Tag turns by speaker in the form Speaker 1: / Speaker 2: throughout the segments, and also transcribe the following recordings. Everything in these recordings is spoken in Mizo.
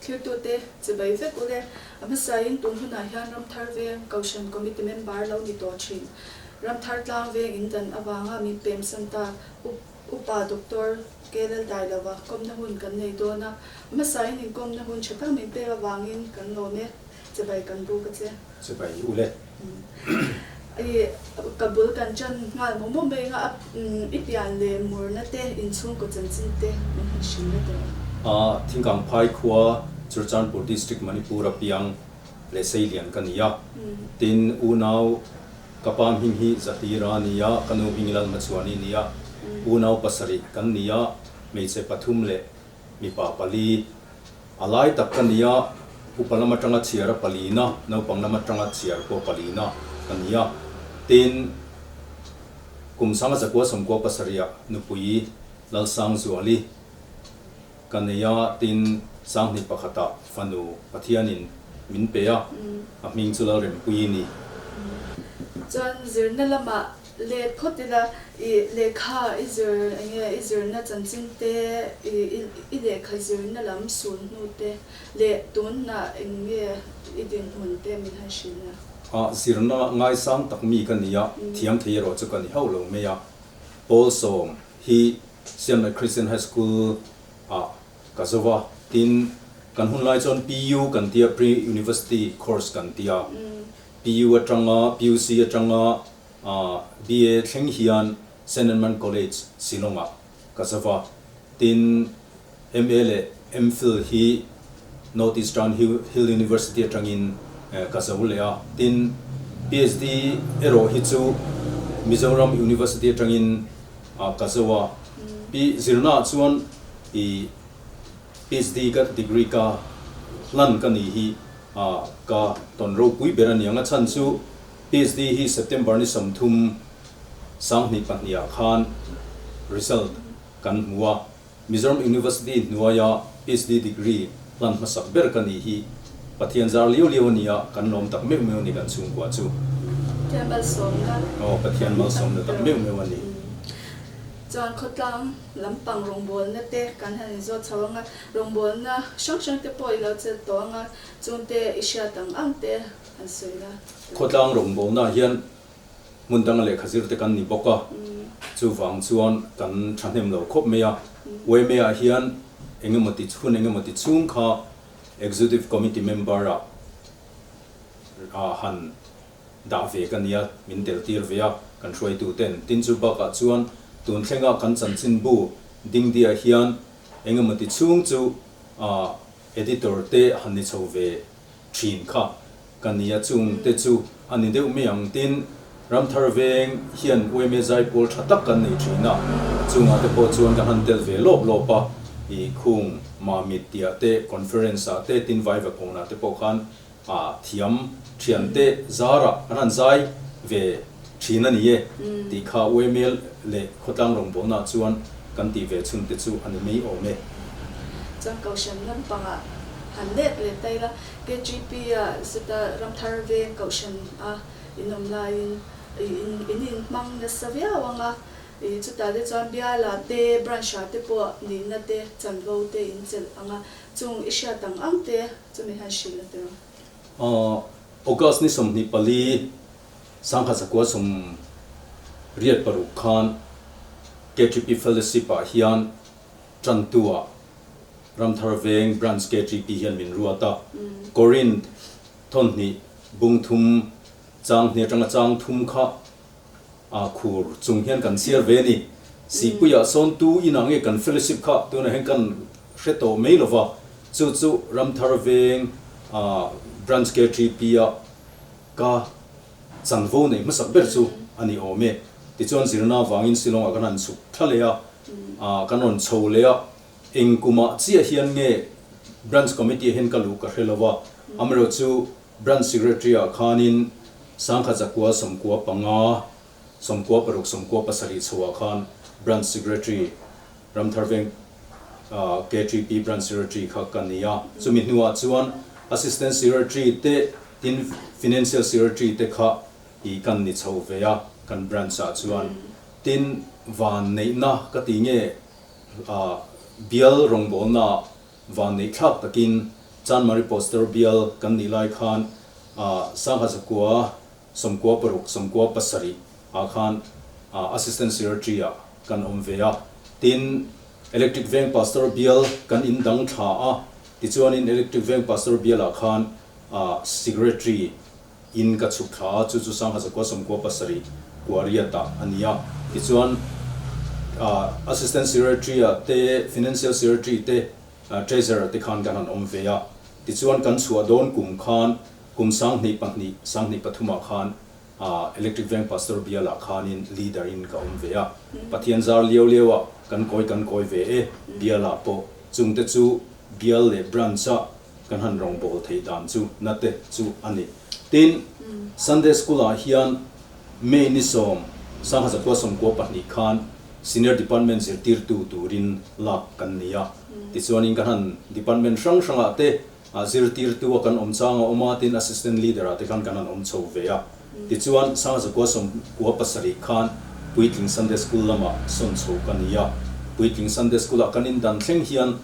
Speaker 1: Thlirtute chibai vek ule. A hmasain tun hunah hian Ramthar Veng Kohhran Committee member lo ni tawh thin. Ramthar Tlang Veng in dan avanga min pemsan ta Upa Doctor KL Dailova kawmna hun kan nei dawn a. A hmasain inkawmna hun tha tak min pek avangin kan lawm e. Chibai kan buk a che.
Speaker 2: Chibai ule.
Speaker 1: I ka bul kan ṭan nghal maw maw mai anga a i pian leh murna te inchhungkaw chanchin te min han hrilh na tawh
Speaker 2: a. Thingkang Phai khua Churachandpur District Manipur a piang leh Seilian ka ni a. Tin, unau ka pa hming hi Zahlira a ni a, ka nu hming Lalhmachhuani a ni a. Unau pasarih kan ni a, hmeichhe pathum leh mipa pali. A lai tak ka ni a, upa lam atanga chhiar a palina, naupang lam atanga chhiar pawh palina ka ni a. Tin, kum sanga zakua sawmkua pasarihah nupui Lalsangzuali ka nei a, tin, Sanghnih pakhatah fanu Pathianin min pe a, a hming chu Lalrempuii ni.
Speaker 1: Chuan zirna lamah Let phawt ila, i lehkha i zir enge i zirna chanchin te, i i lehkha zirna lam sul hnu te leh tunna eng nge i dinhmun te min han hrilh a.
Speaker 2: A zirna ngaisang tak mi ka ni a, thiam thei erawh chu ka ni hauh lo mai a. Paul Sawm hi Siamlai Christian High School ah ka zo va, tin kan hun lai chuan PU kan tia Pre-University Course kan tia, PU atanga PUC atanga BA thleng hian Saint Edmund College, Shillong-ah ka zo va. Tin, MA leh MPhil hi North Eastern Hill University atangin ka zo leh a. Tin, PhD erawh hi chu Mizoram University atangin ka zo a. Pi zirnaah chuan i PhD ka degree ka hlan ka nih hi ka tawn ropui ber a ni ang. A chhan chu PhD hi September ni 30 22 ah khan result kan hmu a, Mizoram University hnuaia PhD degree hlan hmasak ber ka nih hi Pathian zar liau liau a ni a, kan lawm tak meuh meuh a ni kan chhungkua chu.
Speaker 1: Pathian malsawmna.
Speaker 2: Aw, Pathian malsawmna tak meuh meuh a ni.
Speaker 1: Chuan khawtlang lampang rawngbawlna te kan han inzawt chho ang a, rawngbawlna hrang hrang te pawh i lo chelh tawh ang a, chungte i hriat ang ang te an sawi la.
Speaker 2: Khawtlang rawngbawlnaah hian hmun danga lehkha zir te kan ni bawk a, chuvang chuan kan thahnem lo khawp mai a. YMA-ah hian engemaw ti hun engemaw ti chhung kha Executive Committee member-ah han dah ve ka nia, min tel tir ve a kan hruaitu ten. Tin chu bakah chuan tun thlenga kan chanchinbu Dingdiah hian engemaw ti chhung chu Editor te han ni chho ve thin kha ka nia chung te chu a ni deuh mai ang. Tin, Ramthar Veng hian UMA zaipawl tha tak kan nei thin a, chungah te pawh chuan ka han tel ve lawp lawp a, i khung Mamit tihah te, conference ah te, tin Vaiva kawnah te pawh khan a thiam thian te zarah kan han zai ve thin a ni e tih kha UMA leh khawtlang rawngbawlnaah chuan kan tih ve chhun te chu a ni mai awm e.
Speaker 1: Chuan Kohhran lampangah han let leh ta ila, KGP a seta Ramthar Veng Kohhran a inawm laiin in inhmang nasa viau ang a, chutah te chuan biala te, branch ah te pawh nihna te, chanvo te in chelh ang a, chung i hriat ang ang te chumi han hrilh a tiraw?
Speaker 2: August ni 24 1986 khan KTP Fellowship ah hian tantu ah Ramthar Veng Branch KTP hian min ruat a. Korinth thawnhnih bung thum chang hnih atanga chang thum kha a khur chung hian kan chhiar ve a ni. Sihpuiah sawn tu inah nge kan fellowship kha tunah hian kan hre tawh mai lova, chu chu Ramthar Veng Branch KTP ah Ka chanvo neih hmasak ber chu a ni awm e. Tichuan zirna avangin Shillong-ah kan han chhuk thla leh a, kan rawn chho leh a. Eng kumah chiah hian nge Branch Committee-ah hian ka luh ka hre lo a, amaherawh chu Branch Secretary-ah khanin 1995, 96, 97 chhoah khan Branch Secretary Ramthar Veng KTP Branch Secretary kha ka ni a. Chumi hnuah chuan Assistant Secretary te Tin, Financial Secretary te kha i kan ni chho ve a, kan branch ah chuan. Tin, van neihna ka ti nge, bial rawngbawlna ah van neih thlak takin Chanmari Pastor Bial kan nih lai khan Sangha 19 96 97 ah khan Assistant Secretary ah kan awm ve a. Tin, Electric Veng Pastor Bial kan in dang thla a, tichuanin Electric Veng Pastor Bial ah khan Secretary in ka chhuk thla a, chu chu 1997 Kuariat ah a ni a. Tichuan Assistant Secretary ah te, Financial Secretary te, Treasurer te khan kan han awm ve a. Tichuan kan chhuah dawn kum khan kum 2002, 2003 ah khan Electric Veng Pastor Bial ah khanin Leader in ka awm ve a. Pathian zar liau liau ah kan kawi kan kawi ve e, Bial ah pawh. Chungte chu Bial leh Branch ah kan han rawngbâwl theih dan chu na te chu a ni. Tin, Sunday School ah hian May ni 10, 1992 khan Senior Department zirtirtu turin lak kan ni a. Tichuanin kan han Department hrang hrangah te zirtirtu a kan awm chang a awm a, tin Assistant Leader ah te khan kan han awm chho ve a. Tichuan, 1997 khan Puitling Sunday School lamah sawn chho ka ni a. Puitling Sunday School ah kan indan thleng hian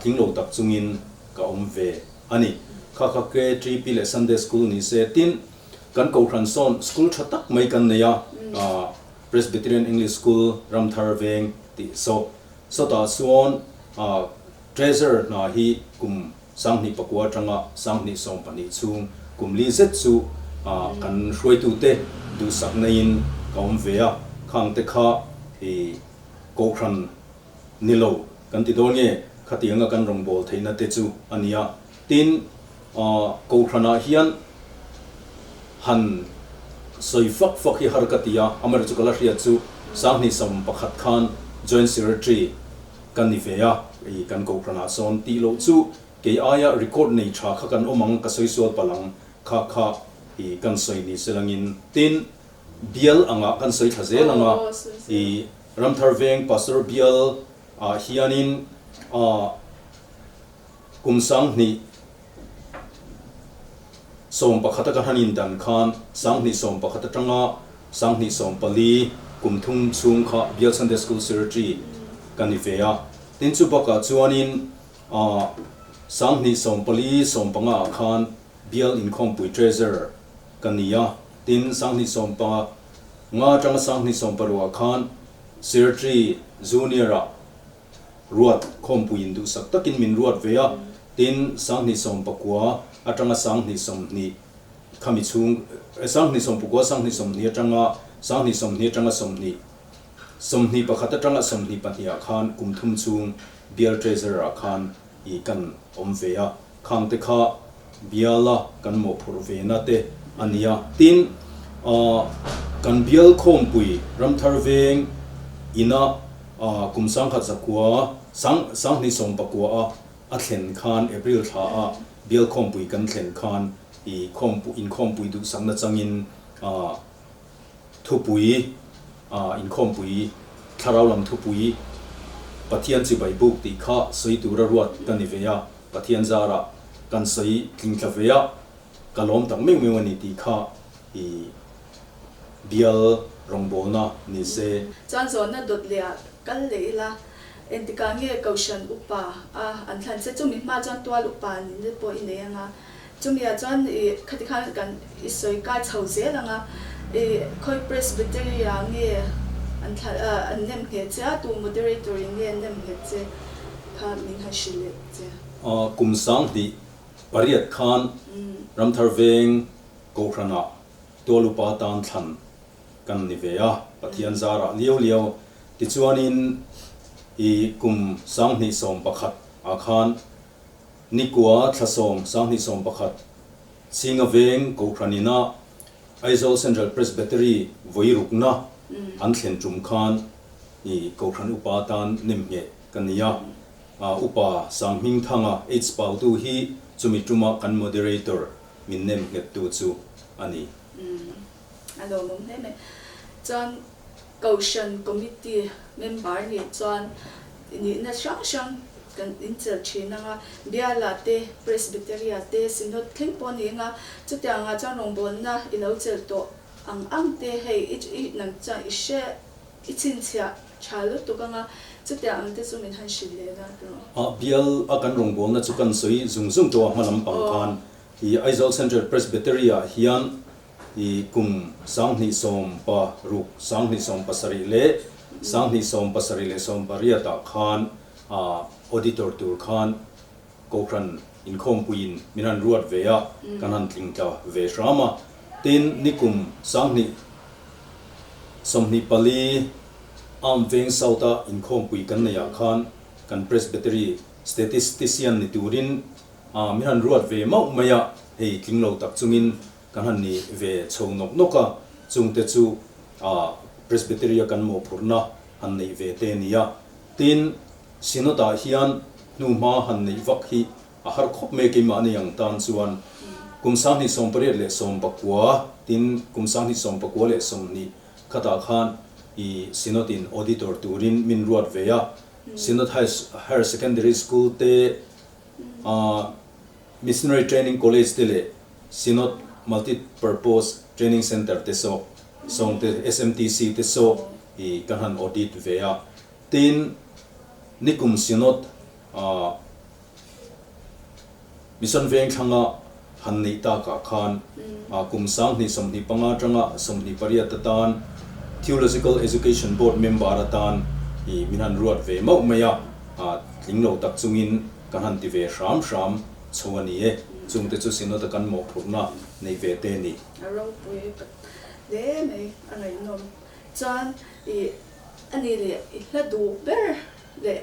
Speaker 2: tling lo tak chungin ka awm ve a ni. Kha kha KTP leh Sunday School ni se tin kan Kohhran sawn school tha tak mai kan nei a, Presbyterian English School Ramthar Veng tih saw. Sawtah chuan Treasurer hna hi kum 2009 atanga 2012 chhung kum li zet chu kan hruaitute duhsak naiin ka awm ve a, khangte kha i Kohhran Ni lo, kan ti dawn nge, khatianga kan rawngbâwl theihna te chu a nia. Tin, Kohhranah hian han sawi fak fak hi har ka ti a, amaherawhchu chu ka la hriat chu 2011 khan Joint Secretary ka ni ve a, i kan Kohhranah sawn tih loh chu kei aia record nei tha kha kan awm ang, ka sawi sual palh ang kha kha i kan sawi ni se langin. Tin, bial angah kan sawi thla zel ang a, i Ramthar Veng Pastor bial ah hianin kum 2011 a ka han in dan khan 2011 atanga 2014 kum thum chhung kha Bial Sunday School Secretary ka ni ve a. Tin chu bakah chuanin 2014 15 ah khan Bial Inkhawmpui Treasurer ka ni a. Tin 2015 atanga 2016 ah khan Secretary Junior ah ruat khawmpui in duhsak takin min ruat ve a, tin 2019 atanga 2020 khami chhung 2019 2020 atanga 2020 atanga 20 21 atanga 22 ah khan kum thum chhung Bial Treasurer ah khan i kan awm ve a, khang te kha biala kan mawhphurh ve na te a ni a. Tin, kan bial khawmpui Ramthar Veng ina kum 1900 2019 a a thlen khan April thla a bial khawmpui kan thlen khan i inkhawmpui duhsakna changin Thupui, Inkhawmpui, Thlarau lam thupui, Pathian chibai buk tih kha sawi tura ruat ka ni ve a, Pathian zarah kan sawi tling tla ve a, ka lawm tak meuh meuh a ni tih kha i bial rawngbawlna ni se.
Speaker 1: Chuan zawhna dawt leh ah kal leh ila, engtikah nge Kohhran upa a an thlan che? Chumi hma chuan tual upa nihna pawh i nei anga, Chumi ah chuan i khati khan kan i sawi kai chho zel ang a, i khawi Presbytery ah nge an thla an nem nghet che a, tu moderator in nge an nem nghet che kha min han hrilh leh che.
Speaker 2: Kum 2008 khan Ramthar Veng Kohhranah tual upa tan thlan kan ni ve a, Pathian zarah liau liau. Tichuanin i kum 2011 ah khan Nikua thla 10, 2011, Chhinga Veng Kohhran ina Aizawl Central Presbytery vawi rukna an thlen tum khan i Kohhran upa tan nemngheh ka ni a. Upa Sanghmingthanga H Pautu hi chumi tuma kan moderator min nemnghettu chu a ni.
Speaker 1: A lawmawm hle mai. Chuan Kohhran Committee member nih chuan nihna hrang hrang kan inchelh thin ang a, Biala te, Presbytery-a te, Synod thleng pawh a ni ang a, chutiangah chuan rawngbawlna i lo chelh tawh ang ang te hei i nang chuan i hre i chhinchhiah tha lutuk ang a. Chutiang ang te chu min han hrilh leh la tawh.
Speaker 2: A bial a kan rawngbawlna chu kan sawi zung zung tawh a hma lampang khan i Aizawl Central Presbytery ah hian i kum 2016, 2017 leh 2027 leh 18 ah khan Auditor tur khan Kohhran inkhawmpuiin min han ruat ve a, kan han tling tla ve hram a. Tin, nikum 2024 Arm Veng South-a inkhawmpui kan neihah khan kan Presbytery Statistician ni turin min han ruat ve mauh mai a, hei tling lo tak chungin kan han ni ve chho nawk nawk a, chungte chu Presbytery-a kan mawhphurhna han neih ve te a ni a. Tin, Synod-ah hian hnuhma han neih vak hi a har khawp mai keimahni ang tan chuan kum 2089 tin kum 2029 khatah khan i Synod-in Auditor turin min ruat ve a. Synod Higher Secondary School te, Missionary Training College te leh Synod Multi-Purpose Training Centre te saw sawng te, SMTC te saw i kan han audit ve a. Tin, nikum Synod ah Mission Vengthlanga han neih takah khan kum 2025 atanga 28 atan Theological Education Board member atan i min han ruat ve mauh mai a, tling lo tak chungin kan han ti ve hram hram chho a ni e. Chungte chu Synod a kan mawhphurhna neih ve te a ni.
Speaker 1: A ropui hle mai, a ngaihnawm. Chuan i A ni leh i hla duh ber leh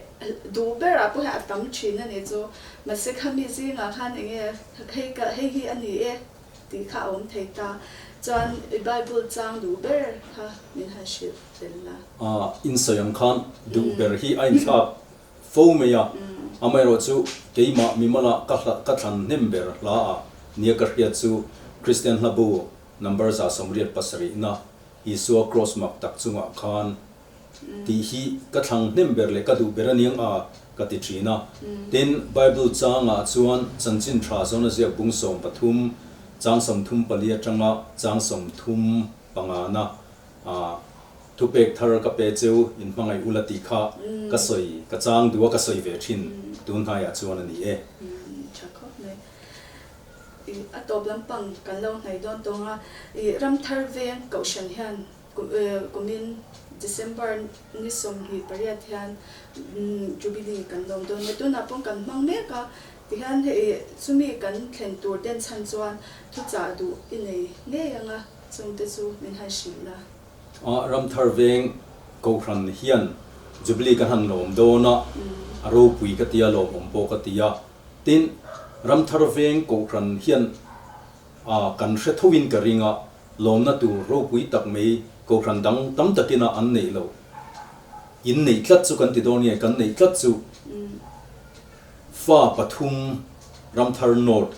Speaker 1: duh ber ah pawh hian a tam thin a ni chu. Mahse khami zingah khan eng nge hei ka hei hi a ni e tih kha a awm thei ta. Chuan i Bible chang duh ber kha min han hrilh tel la.
Speaker 2: A insawi ang khan duh ber hi a inthlak fo mai a. Amaherawhchu keimah mimala ka hla ka thlan hnem ber hla ah nia ka hriat chu Kristian hlabu number 187 na Isua kraws mak tak chungah khan tih hi ka thlang hnem ber leh ka duh ber a niang a, ka ti thin a. Tin, Bible changah chuan chanchin tha zawn a ziak bung 13, chang 34 atanga chang 35 na thupek thar ka pe cheu in hmangaih ula tih kha ka sawi, ka chang duh a ka sawi ve thin tun hnaiah chuan a ni e.
Speaker 1: Tha khawp mai. I a tawp lampang kan lo hnaih dawn tawng a, i Ramthar veng Kohhran hian kumin December ni 28 hian Jubilee kan lawm dawn a, tunah pawh kan hmang mek a, tihian hei chumi kan thlen tur den chhan chuan thuchah duh i nei ngei ang a, chungte chu min han hrilh la.
Speaker 2: Ramthar veng Kohhran hian Jubilee kan han lawm dawn a, a ropui ka tia lawmawm pawh ka ti a, Tin, Ramthar veng Kohhran hian a kan hre thoin ka ring a, lawmna tur ropui tak mai Kohhran dang tam takin a an neih loh. In neih tlat chu kan ti dawn nge, kan neih tlat chu fa pathum Ramthar North,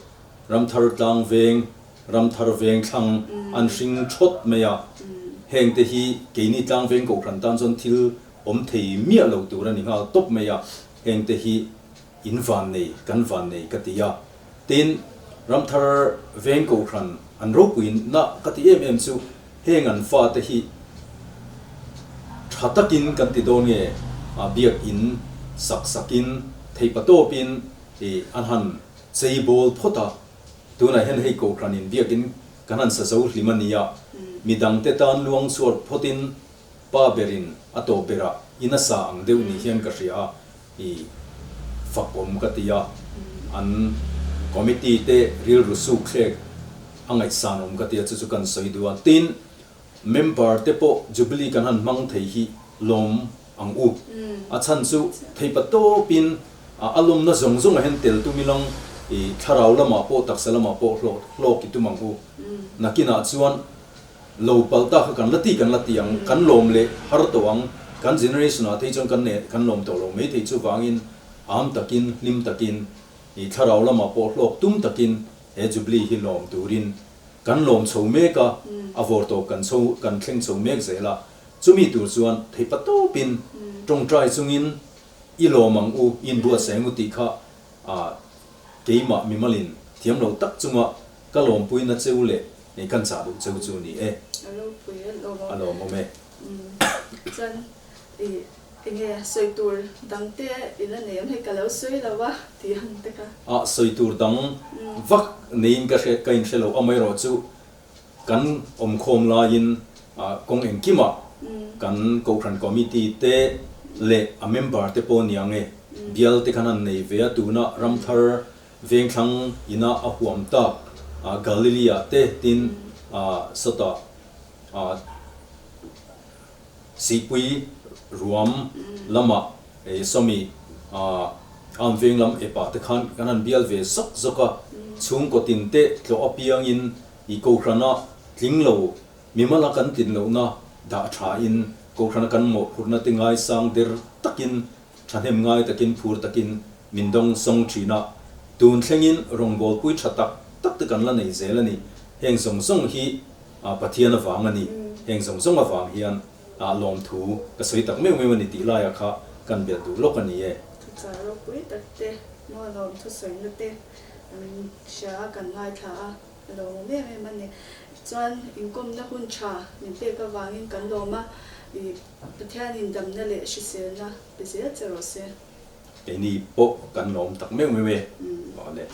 Speaker 2: Ramthar Tlang Veng, Ramthar Veng Thlang an hring thawt mai a. Heng te hi keini Tlang Veng Kohhran tan chuan thil awm thei miah lo tur a ni nghal tawp mai a, heng te hi In van nei, kan van nei ka ti a. Tin, Ramthar veng Kohhran an ropuiin na ka ti em em chu heng an fate hi tha takin kan ti dawn nge biakin sak sakin theihpatawpin i an han chei bawl phawt a. Tunah hian hei Kohhranin biakin kan han sa zo hlim a nia, midangte tan luang chhuat phawtin pa berin a tawp berah in a sa ang deuh ni hian ka hria a. I fak awm ka ti a, an committee te rilru suk thlek a ngaihsan awm ka ti a, chu chu kan sawi duh a. Tin, member te pawh Jubilee kan han hmang thei hi lawm ang u. A chhan chu theipa tawpin a lawmna zawng zawng ah hian tel tum ilang i thlarau lamah pawh taksa lamah pawh hlawh hlawk i tum ang u. Nakinah chuan Lo palh ta kha kan la ti kan la ti ang, kan lawm leh har tawh ang, kan generation ah te hi chuan kan ne kan lawm tawh lo mai thei chuvangin am takin hlim takin i thlarau lamah pawh hlawk tum takin he Jubilee hi lawm turin kan lawm chho mek a, a vawr tawp kan chho kan thleng chho mek zel a, chumi tur chuan theihpa tawpin tawngtai chungin i lawm ang u, i inbuatsaih ang u tih kha keimah mimalin thiam lo tak chunga ka lawmpuina cheu leh Hei kan chah duh cheu chu ni e.
Speaker 1: A ropui a lawm
Speaker 2: awm. A lawm awm e.
Speaker 1: Chuan i Enge sawi tur dang te i la nei em hei ka lo sawi lo a tih ang te kha.
Speaker 2: A sawi tur dang vak neiin ka hre ka inhre lo amaherawhchu kan awmkhawm laiin kawng engkimah kan Kohhran Committee te leh a member te pawh niang e bial te khan an nei ve a tuna Ramthar Vengthlang ina a huam tak Galilee ah te tin sawtah Sihpui ruam lamah sawmi Arm veng lam epah te khan kan han bial ve zawk zawk a, chhungkaw tin te tlawh apiangin i Kohhrana tling lo mimala kan tlin lohna dah thain Kohhrana kan mawhphurhna te ngaisang der takin thahnem ngai takin phur takin min dawng sawng thin a, tun thlengin rawngbawlpui tha tak tak te kan la nei zel a ni. Heng zawng zawng hi Pathian avang a ni. Heng zawng zawng avang hian lawmthu ka sawi tak meuh meuh a ni tih laiah kha kan belh duh lawk a ni e.
Speaker 1: Thuchah ropui tak te, maw lawmthu sawina te kan hria a, kan ngaithla a, a lawmawm em em a ni. Chuan inkawmna hun tha min pek avangin kan lawm a, i Pathianin damna leh hriselna pe zel che rawh se.
Speaker 2: Keini pawh kan lawm tak meuh meuh e. Awle.